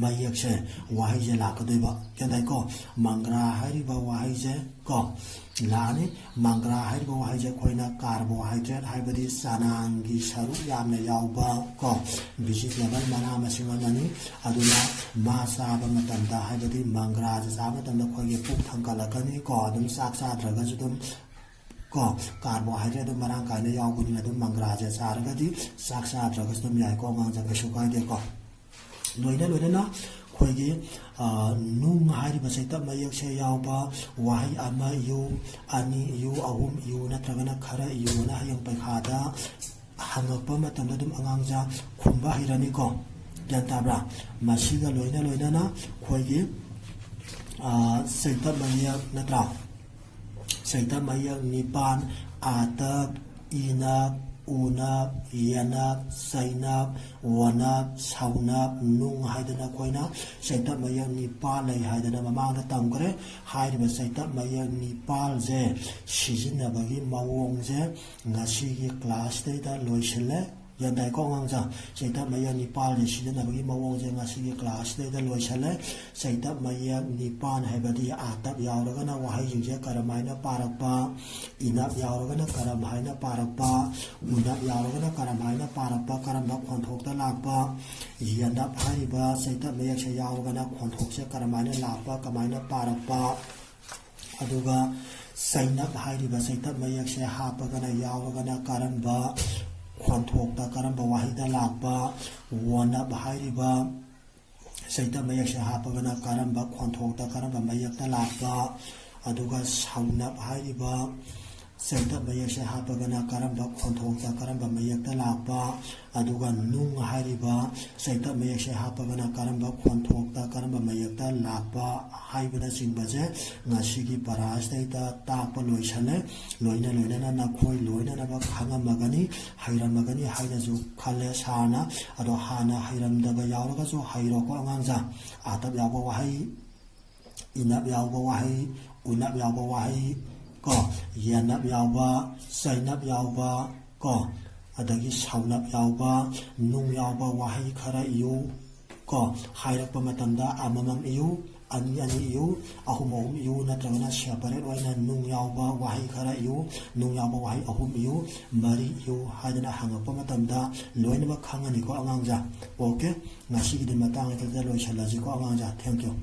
ꯃꯌꯦꯛꯁꯦ, ꯋꯥꯍꯩꯁꯦ ꯂꯥꯛꯀꯗꯣꯏꯕ꯫ ꯒ꯭ꯌꯥꯟ ꯇꯥꯏꯀꯣ? ꯃꯪꯒ꯭ꯔꯥ ꯍꯥꯏꯔꯤꯕ ꯋꯥꯍꯩꯁꯦ ꯀꯣ ꯂꯥꯛꯑꯅꯤ꯫ ꯃꯪꯒ꯭ꯔꯥ ꯍꯥꯏꯔꯤꯕ ꯋꯥꯍꯩꯁꯦ ꯑꯩꯈꯣꯏꯅ ꯀꯥꯔꯕꯣꯍꯥꯏꯗ꯭ꯔꯦꯠ, ꯍꯥꯏꯕꯗꯤ ꯆꯅꯥꯡꯒꯤ ꯁꯔꯨꯛ ꯌꯥꯝꯅ ꯌꯥꯎꯕ ꯀꯣ ꯚꯤꯖꯤꯇꯦꯕꯜ, ꯃꯅꯥ ꯃꯁꯤꯡ ꯑꯃꯅꯤ꯫ ꯑꯗꯨꯅ ꯃꯥ ꯆꯥꯕ ꯃꯇꯝꯗ, ꯍꯥꯏꯕꯗꯤ ꯃꯪꯒ꯭ꯔꯥꯁꯦ ꯆꯥꯕ ꯃꯇꯝꯗ ꯑꯩꯈꯣꯏꯒꯤ ꯄꯨꯛ ꯊꯟꯒꯠꯂꯛꯀꯅꯤ ꯀꯣ꯫ ꯑꯗꯨꯝ ꯆꯥꯛ ꯆꯥꯗ꯭ꯔꯒꯁꯨ ꯑꯗꯨꯝ ꯀꯣ ꯀꯥꯔꯕꯣꯍꯥꯏꯗ꯭ꯔꯦꯠ ꯑꯗꯨꯝ ꯃꯔꯥꯡ ꯀꯥꯏꯅ ꯌꯥꯎꯕꯅꯤꯅ ꯑꯗꯨꯝ ꯃꯪꯒ꯭ꯔꯥꯁꯦ ꯆꯥꯔꯒꯗꯤ ꯆꯥꯛ ꯆꯥꯗ꯭ꯔꯒꯁꯨ ꯑꯗꯨꯝ ꯌꯥꯏꯀꯣ ꯑꯉꯥꯡꯁꯤꯡ, ꯀꯩꯁꯨ ꯀꯥꯏꯗꯦꯀꯣ꯫ ꯂꯣꯏꯅ ꯂꯣꯏꯅꯅ ꯑꯩꯈꯣꯏꯒꯤ, ꯑ, ꯅꯨꯡ ꯍꯥꯏꯔꯤꯕ ꯆꯩꯇꯞ ꯃꯌꯦꯛꯁꯦ ꯌꯥꯎꯕ ꯋꯥꯍꯩ ꯑꯃ ꯏꯌꯨ, ꯑꯅꯤ ꯏꯌꯨ, ꯑꯍꯨꯝ ꯏꯌꯨ ꯅꯠꯇ꯭ꯔꯒꯅ ꯈꯔ ꯏꯌꯨꯅ ꯍꯌꯦꯡ ꯄꯩꯈꯥꯗ ꯍꯪꯉꯛꯄ ꯃꯇꯝꯗ ꯑꯗꯨꯝ ꯑꯉꯥꯡꯁꯥ ꯈꯨꯝꯕ ꯍꯩꯔꯅꯤꯀꯣ꯫ ꯒ꯭ꯌꯥꯟ ꯇꯥꯕ꯭ꯔꯥ? ꯃꯁꯤꯒ ꯂꯣꯏꯅ ꯂꯣꯏꯅꯅ ꯑꯩꯈꯣꯏꯒꯤ, ꯑ, ꯆꯩꯇꯞ ꯃꯌꯦꯛ ꯅꯠꯇ꯭ꯔꯥ? ꯆꯩꯇꯞ ꯃꯌꯦꯛ ꯅꯤꯄꯥꯟ: ꯑꯥꯇꯞ, ꯏꯅꯞ, ꯎꯅꯞ, ꯌꯦꯅꯞ, ꯆꯩꯅꯞ, ꯋꯣꯅꯞ, ꯁꯧꯅꯞ, ꯅꯨꯡ ꯍꯥꯏꯗꯅ ꯑꯩꯈꯣꯏꯅ ꯆꯩꯇꯞ ꯃꯌꯦꯛ ꯅꯤꯄꯥꯜ ꯂꯩ ꯍꯥꯏꯗꯅ ꯃꯃꯥꯡꯗ ꯇꯝꯈ꯭ꯔꯦ꯫ ꯍꯥꯏꯔꯤꯕ ꯆꯩꯇꯞ ꯃꯌꯦꯛ ꯅꯤꯄꯥꯜꯁꯦ ꯁꯤꯖꯤꯟꯅꯕꯒꯤ ꯃꯑꯣꯡꯁꯦ ꯉꯁꯤꯒꯤ ꯀ꯭ꯂꯥꯁꯇꯩꯗ ꯂꯣꯏꯁꯤꯜꯂꯦ꯫ ꯒ꯭ꯌꯥꯟ ꯇꯥꯏꯀꯣ ꯑꯉꯥꯡꯁꯥ? ꯆꯩꯇꯞ ꯃꯌꯦꯛ ꯅꯤꯄꯥꯜꯁꯦ ꯁꯤꯖꯤꯟꯅꯕꯒꯤ ꯃꯑꯣꯡꯁꯦ ꯉꯁꯤꯒꯤ ꯀ꯭ꯂꯥꯁꯇꯩꯗ ꯂꯣꯏꯁꯤꯜꯂꯦ꯫ ꯆꯩꯇꯞ ꯃꯌꯦꯛ ꯅꯤꯄꯥꯟ ꯍꯥꯏꯕꯗꯤ ꯑꯥꯇꯞ ꯌꯥꯎꯔꯒꯅ ꯋꯥꯍꯩꯁꯤꯡꯁꯦ ꯀꯔꯝ ꯍꯥꯏꯅ ꯄꯥꯔꯛꯄ, ꯏꯅꯞ ꯌꯥꯎꯔꯒꯅ ꯀꯔꯝ ꯍꯥꯏꯅ ꯄꯥꯔꯛꯄ, ꯎꯅꯞ ꯌꯥꯎꯔꯒꯅ ꯀꯔꯝ ꯍꯥꯏꯅ ꯄꯥꯔꯛꯄ, ꯀꯔꯝꯕ ꯈꯣꯟꯊꯣꯛꯇ ꯂꯥꯛꯄ, ꯌꯦꯅꯞ ꯍꯥꯏꯔꯤꯕ ꯆꯩꯇꯞ ꯃꯌꯦꯛꯁꯦ ꯌꯥꯎꯔꯒꯅ ꯈꯣꯟꯊꯣꯛꯁꯦ ꯀꯔꯝ ꯍꯥꯏꯅ ꯂꯥꯛꯄ, ꯀꯃꯥꯏꯅ ꯄꯥꯔꯛꯄ, ꯑꯗꯨꯒ ꯆꯩꯅꯞ ꯍꯥꯏꯔꯤꯕ ꯆꯩꯇꯞ ꯃꯌꯦꯛꯁꯦ ꯍꯥꯞꯄꯒꯅ, ꯌꯥꯎꯔꯒꯅ ꯀꯔꯝꯕ ꯈꯣꯟꯊꯣꯛꯇ, ꯀꯔꯝꯕ ꯋꯥꯍꯩꯗ ꯂꯥꯛꯄ, ꯋꯣꯅꯞ ꯍꯥꯏꯔꯤꯕ ꯆꯩꯇꯞ ꯃꯌꯦꯛꯁꯦ ꯍꯥꯞꯄꯒꯅ ꯀꯔꯝꯕ ꯈꯣꯟꯊꯣꯛꯇ, ꯀꯔꯝꯕ ꯃꯌꯦꯛꯇ ꯂꯥꯛꯄ, ꯑꯗꯨꯒ ꯁꯧꯅꯞ ꯍꯥꯏꯔꯤꯕ ꯆꯩꯇꯞ ꯃꯌꯦꯛꯁꯦ ꯍꯥꯞꯄꯒꯅ ꯀꯔꯝꯕ ꯈꯣꯟꯊꯣꯛꯇ, ꯀꯔꯝꯕ ꯃꯌꯦꯛꯇ ꯂꯥꯛꯄ, ꯑꯗꯨꯒ ꯅꯨꯡ ꯍꯥꯏꯔꯤꯕ ꯆꯩꯇꯞ ꯃꯌꯦꯛꯁꯦ ꯍꯥꯞꯄꯒꯅ ꯀꯔꯝꯕ ꯈꯣꯟꯊꯣꯛꯇ, ꯀꯔꯝꯕ ꯃꯌꯦꯛꯇ ꯂꯥꯛꯄ ꯍꯥꯏꯕꯅꯆꯤꯡꯕꯁꯦ ꯉꯁꯤꯒꯤ ꯄꯔꯥ ꯑꯁꯤꯗꯩꯗ ꯇꯥꯛꯄ ꯂꯣꯏꯁꯜꯂꯦ꯫ ꯂꯣꯏꯅ ꯂꯣꯏꯅꯅ ꯅꯈꯣꯏ ꯂꯣꯏꯅꯅꯃꯛ ꯈꯪꯉꯝꯃꯒꯅꯤ, ꯍꯩꯔꯝꯃꯒꯅꯤ ꯍꯥꯏꯅꯁꯨ ꯈꯜꯂꯦ꯫ ꯁꯥꯔꯅ ꯑꯗꯣ ꯍꯥꯟꯅ ꯍꯩꯔꯝꯗꯕ ꯌꯥꯎꯔꯒꯁꯨ ꯍꯩꯔꯣꯀꯣ ꯑꯉꯥꯡꯁꯥ꯫ ꯑꯥꯇꯞ ꯌꯥꯎꯕ ꯋꯥꯍꯩ, ꯏꯅꯞ ꯌꯥꯎꯕ ꯋꯥꯍꯩ, ꯎꯅꯞ ꯌꯥꯎꯕ ꯋꯥꯍꯩ ꯀꯣ, ꯌꯦꯟꯅꯞ ꯌꯥꯎꯕ, ꯆꯩꯅꯞ ꯌꯥꯎꯕ ꯀꯣ, ꯑꯗꯒꯤ ꯁꯧꯅꯞ ꯌꯥꯎꯕ, ꯅꯨꯡ ꯌꯥꯎꯕ ꯋꯥꯍꯩ ꯈꯔ ꯏꯌꯨ ꯀꯣ꯫ ꯍꯥꯏꯔꯛꯄ ꯃꯇꯝꯗ ꯑꯃꯃꯝ ꯏꯌꯨ, ꯑꯅꯤ ꯑꯅꯤ ꯏꯌꯨ, ꯑꯍꯨꯝ ꯑꯍꯨꯝ ꯏꯌꯨ, ꯅꯠꯇ꯭ꯔꯒꯅ separate ꯑꯣꯏꯅ ꯅꯨꯡ ꯌꯥꯎꯕ ꯋꯥꯍꯩ ꯈꯔ ꯏꯌꯨ, ꯅꯨꯡ ꯌꯥꯎꯕ ꯋꯥꯍꯩ ꯑꯍꯨꯝ ꯏꯌꯨ, ꯃꯔꯤ ꯏꯌꯨ ꯍꯥꯏꯗꯅ ꯍꯪꯉꯛꯄ ꯃꯇꯝꯗ ꯂꯣꯏꯅꯃꯛ ꯈꯪꯉꯅꯤꯀꯣ ꯑꯉꯥꯡꯁꯥ꯫ Okay, ꯉꯁꯤꯒꯤꯗꯤ ꯃꯇꯥꯡ ꯑꯁꯤꯗ ꯂꯣꯏꯁꯤꯜꯂꯁꯤꯀꯣ ꯑꯉꯥꯡꯁꯥ꯫ Thank you꯫